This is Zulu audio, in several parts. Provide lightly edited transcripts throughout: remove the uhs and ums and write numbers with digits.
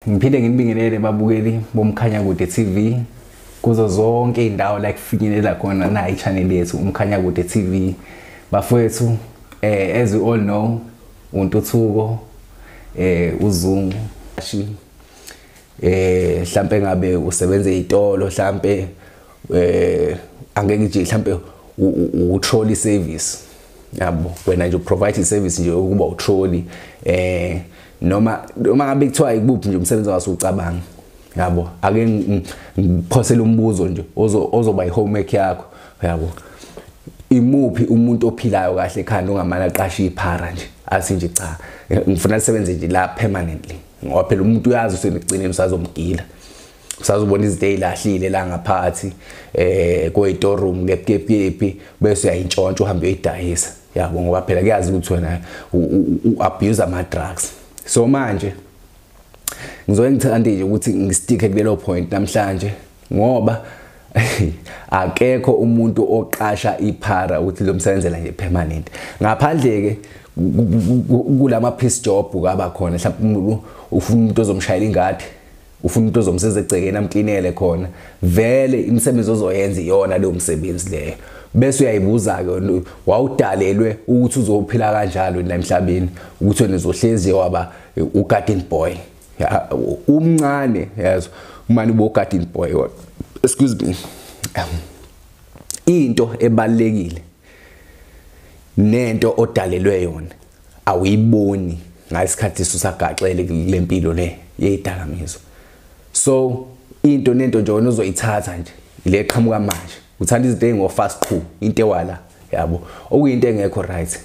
Ngiphinde nginibingelele babukeli boMkhanyakude TV kuzo zonke indawo la kufinyelela khona na i-channel yethu uMkhanyakude TV. Bafowethu, as we all know, uNtuthuko uZungu mhlambe ngabe usebenza ezitolo, mhlambe angeke nje mhlambe u-trolley service, yabo, wena nje provide service nje ukuba u-trolley, noma ngabe kuthiwa ikuphi nje umsebenzi wasucabanga, yabo. Ake ngiphosele umbuzo nje ozoba i-homework yakho, yabo. Imuphi umuntu ophilayo kahle ekhanda ongamane aqashe iphara nje athi nje cha, ngifuna lisebenze nje la permanently? Ngoba phela umuntu uyazi usenegcineni usazomgila, usazobona izinto ezilahlile la ngaphakathi kwe-storeroom kephi, bese uyayintshontsha uhambe uyoyidayisa, yabo, ngoba phela kuyazi ukuthi wena u-abuse ama-drugs. So manje ngizoke ngithande nje ukuthi ngisticke kulelo point namhlanje, ngoba akekho umuntu oqasha iphara ukuthi lomsebenzela nje permanent, ngaphandle ke kulama piece job kaba khona. Mhlawumbe ufuna umuntu ozomshayela ingadi, ufuna umuntu ozomsiza egcekeni, amklinele khona, vele imisebenzi ozoyenza iyona leyo msebenzi leyo. Bese uyayibuza ke, wawudalelwe ukuthi uzophila kanjalo la emhlabeni, ukuthi wena uzohlezi waba u-garden boy umncane, yazo umane ube u-garden boy? Excuse me. Into ebalekile nento odalelwe yona awuyiboni ngasikhathi usagaxele kule mpilo le yezidakamizwa. So into nento nje wena uzoyithatha nje ile qhamuka manje, uthanda izinto ezingo fast qhu, into ewala, yabo, okuyinto engekho right.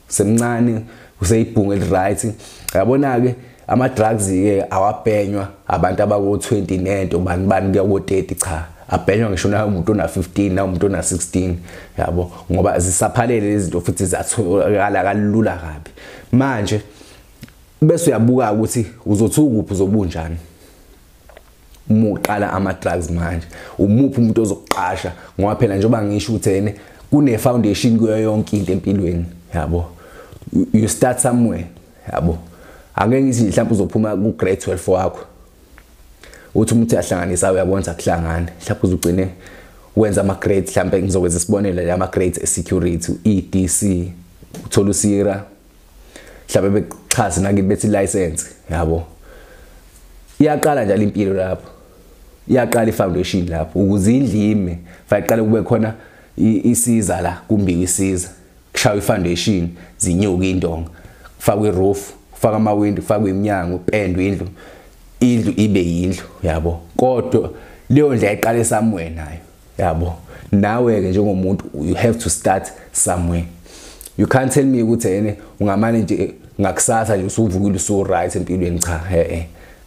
Semncane useyibhunga eli right, yabona ke ama drugs ke awabhenywa abantu abako 20 nento bani bani kuya ko 30, cha, abhenywa ngisho na umuntu ona 15 na umuntu ona 16, yabo, ngoba zisaphalele lezi zinto futhi zatholakala kalula kabi. Manje bese uyabuka ukuthi uzothuka kuphi, uzobunjani uma uqala ama drugs manje, umuphi umuntu ozokuqasha? Ngoba phela njengoba ngisho ukuthi ene kune foundation kuyo yonke into empilweni, yabo, you start somewhere, yabo. Ake ngithi mhlawumbe uzophuma ku grade 12 wakho, uthi umuntu uyahlanganisa, uyabona ukuthi akuhlangani, mhlawumbe uzugcine wenza ama grades, mhlawumbe ngizokwenza isibonelo, ama grades e security, EDC, uthola usira, mhlawumbe bekuxhase nakithi bethi license, yabo. Iyaqala njalo impilo lapho, iyaqala i-foundation lapho. Ukuze indlu ime fanele kube khona isiza la, kumbiwe isiza, kushaywa i-foundation, zinyuke indonga, kufakwe i-roof, kufakwe amawindi, kufakwe iminyango, upendwe indlu, indlu ibe yindlu, yabo. Kodwa leyo ndlu ayiqale somewhere nayo, yabo. Nawe ke njengomuntu you have to start somewhere. You can't tell me ukuthi ene ungamane nje ngakusasa nje usuvukile usu right empilweni. Cha,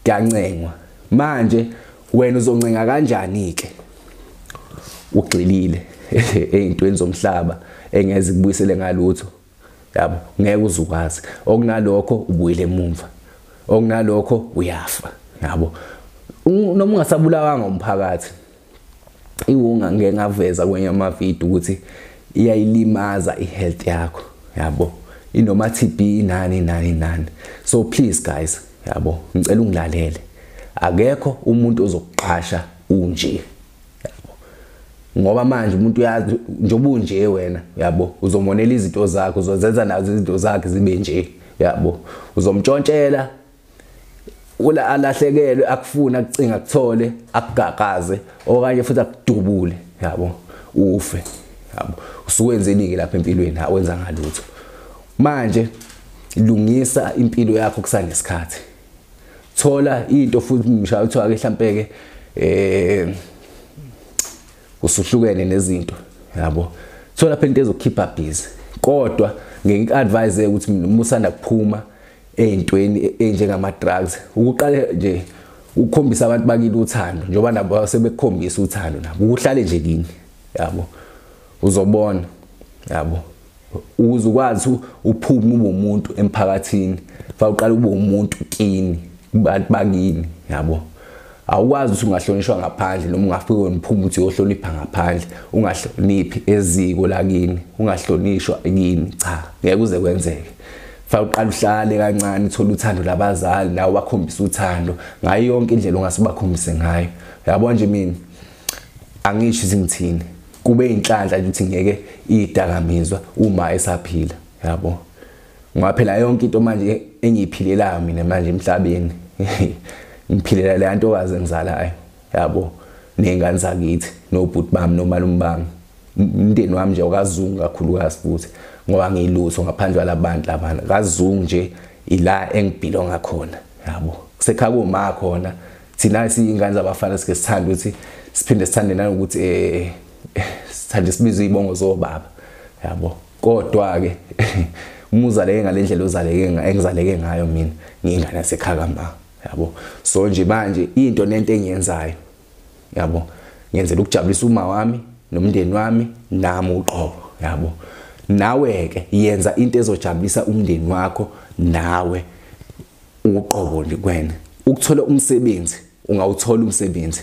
kuyancengwa. Manje wena uzoncenga kanjani ke ugxilile ey'ntweni zomhlaba engeze kubuyisele ngalutho, yabo? Ngeke uzukwazi. Okunalokho ubuyele emumva, okunalokho uyafa, yabo, noma ungasabulawanga umphakathi. Iwunga ngeke ngaveza kwenye amavidiyo ukuthi iyayilimaza i-health yakho, yabo, inoma TB nani nani nani. So please guys, yabo, ngicela ungilalele, akekho umuntu ozokuqasha unje, yabo, ngoba manje umuntu uyazi njengoba unje wena, yabo, uzomonela izinto zakho, uzozenza nazo izinto zakhe zibe nje, yabo, uzomtshontshela ula alahlekelwe, akufuna akucinga, akuthole, akugagaze, okanye futhi akudubule, yabo, ufe, yabo. Usuwenzeni ke lapha empilweni? Awenza ngalutho. Manje lungisa impilo yakho kusanesikhathi, thola into futhi ngisho kuthiwa ke mhlambe ke usuhlukene nezinto, yabo, thola phela into ezokukhipha busy. Kodwa ngike-advise ukuthi mina usanda kuphuma ey'ntweni ey'njengama drugs, ukuqale nje ukukhombisa abantu bakini uthando, njengoba nabo sebekukhombisa uthando nabo, ukuhlale nje kini, yabo, uzobona, yabo, ukuze ukwazi uphume ube umuntu emphakathini, fa uqale ube umuntu kini, kubantu bakini, yabo. Awukwazi ukuthi ungahlonishwa ngaphandle noma ungafika wena uthi uyohlonipha ngaphandle, ungahloniphi eziko lakini, ungahlonishwa kini. Cha, ngeke kuze kwenzeke. Fa uqala uhlale kancane uthola uthando labazali nawe bakhombisa uthando ngayo yonke indlela ongasibakhombise ngayo. Yabo nje mina angisho izingithini, kube inhlanhla nje ukuthi ngeke idakamizwa uma esaphila, yabo. Ngoba phela yonke into manje engiyiphilelayo mina manje emhlabeni ngiphilela le ntokazi engizalayo, yabo, nezingane zakithi nobhuti bami nomalume bami, umndeni wami nje okaZungu kakhulukazi futhi, ngoba ngiyilutho ngaphandle kwalabantu labana kaZungu nje ila engibhilonga khona, yabo. Kusekhaya kuma khona thina siyingane zabafana sike sithanda ukuthi siphinde sithande nanokuthi sithande sibize izibongo zobaba, yabo. Kodwa ke uma uzaleke ngalendlela ozaleke engizaleke ngayo mina ngiyingane yasekhaya kama, yabo. So nje manje into nento engiyenzayo, yabo, ngiyenzela ukujabulisa uma wami nomndeni wami nami uqobo, yabo. Nawe ke yenza into ezojabulisa umndeni wakho nawe uqobo nje kwena. Ukuthola umsebenzi, ungawuthola umsebenzi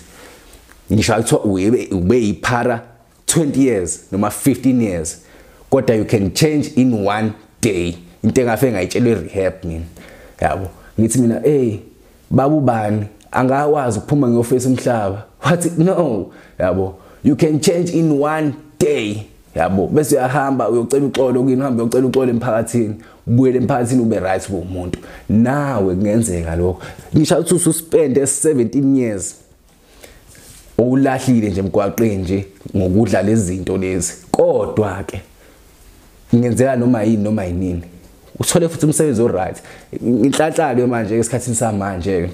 ngisho kuthiwa ube yiphara 20 years noma 15 years, kodwa you can change in one day. Into engafe ngayitshelwe rehab mina, yabo. Ngithi mina hey babu bani angawazi ukuphuma ngiyofesa umhlaba, wathi no, yabo, you can change in one day, yabo. Bese uyahamba uyocela uxolo kini, uhambe uyocela uxolo emphakathini, ubuyele emphakathini ube right umuntu. Nawe kungenzeka lokho. Ngisho ukuthi ususpend 17 years ulahlile nje emgwaqeni nje ngokudla lezi zinto lezi, kodwa ke kungenzeka noma yini noma yinini uthole futhi umsebenzi o right. Inhlanhla ke manje esikhathini samanje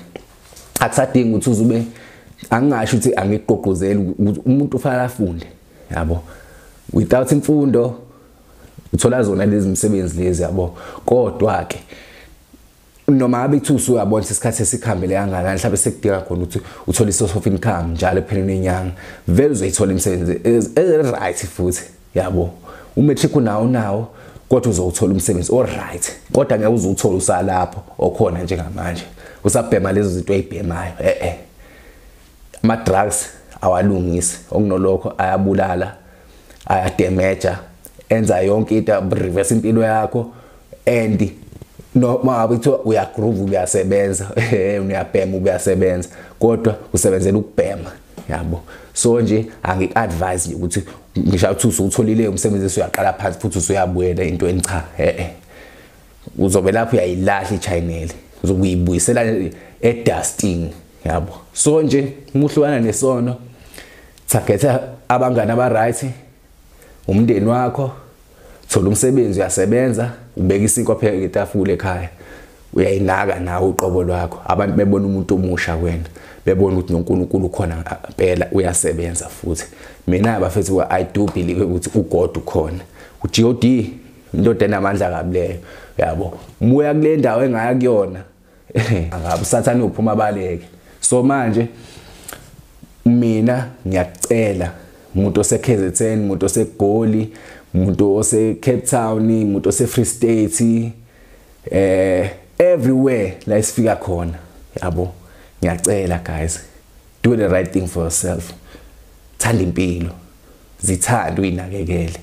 akusadingi ukuthi uzube, angingasho ukuthi angikuqoqozeli ukuthi umuntu ufanele afunde, yabo. Without imfundo uthola zona lezi misebenzi lezi, yabo. Kodwa ke noma ngabe kuthi usuyabona isikhathi esikhambele kangakanani, mhlawumbe sekudinga khona ukuthi uthole i-source of income njalo epheleni yenyanga, vele uzoyithola imisebenzi e-right futhi, yabo. Umatric unawo kodwa uzowuthola umsebenzi o right, kodwa ngeke uzuthole usalapho okhona njengamanje usabhema lezo zinto oyibhemayo. Ama drugs awalungisi, okunolokho ayabulala, ayadamaja, enza yonke into, reverse impilo yakho. And noma ngabe kuthiwa uyagroove uyasebenza, uyabhema uyasebenza, kodwa usebenzela ukubhema, yabo. So nje angiadvise nje ukuthi ngisho ukuthi usutholile umsebenzi usuyaqala phansi futhi usuyabuyela entweni, cha, uzobe lapho uyayilahla ichannel, uzokuyibuyisela edusting, yabo. So nje umuhlukana nesono, targetha abangani aba right, umndeni wakho, thola umsebenzi uyasebenza, ubeka isinkwa phela etafula ekhaya, uyayinaka nawe uqobo lwakho, abantu bebona umuntu omusha kwena, bebona ukuthi noNkulunkulu ukhona impela uyasebenza futhi. Mina bafethu I do believe ukuthi uGod ukhona, uGod indoda enamandla kabi leyo, yabo. Muya kule ndawo engaya kuyona angabe uSathane uphuma baleke. So manje mina ngiyacela umuntu ose KZN, umuntu oseGoli, umuntu ose Cape Town, umuntu ose Free State, everywhere la isifika khona, yabo, ngiyacela guys, do the right thing for yourself. Thanda impilo, zithande uyinakekele,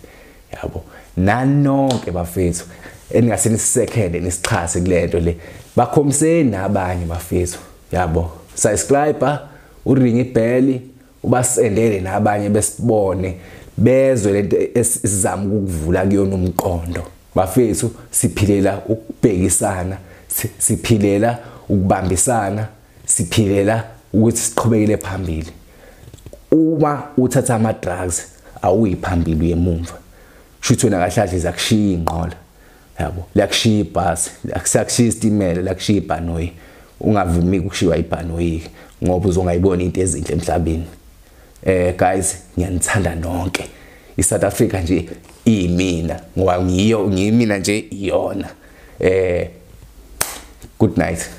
yabo. Nanonke bafethu eningase nisisekhende nisixhase kulento le, bakhombiseni nabanye bafethu, yabo. Subscribe, uringe ibell, ubasendele nabanye besibone, bezwe lento esizama ukuvula kuyona umqondo. Bafethu siphilela ukubhekisana, siphilela ukubambisana, siphilela ukuthi siqhubekele phambili. Uma uthatha ama drugs awuyiphambili uyemumva, shuthi wena kahle kahle zakushiya inqola, yabo, liyakushiya ibhasi, liyakushiya isitimela, liyakushiya ibhanoyi. Ungavumi ukushiywa ibhanoyi ngoba uzongayibona into ezinhle emhlabeni. Guys, ngiyanithanda nonke. iSouth Africa nje iyimina, ngoba ngiyo ngiyimina nje iyona. Good night.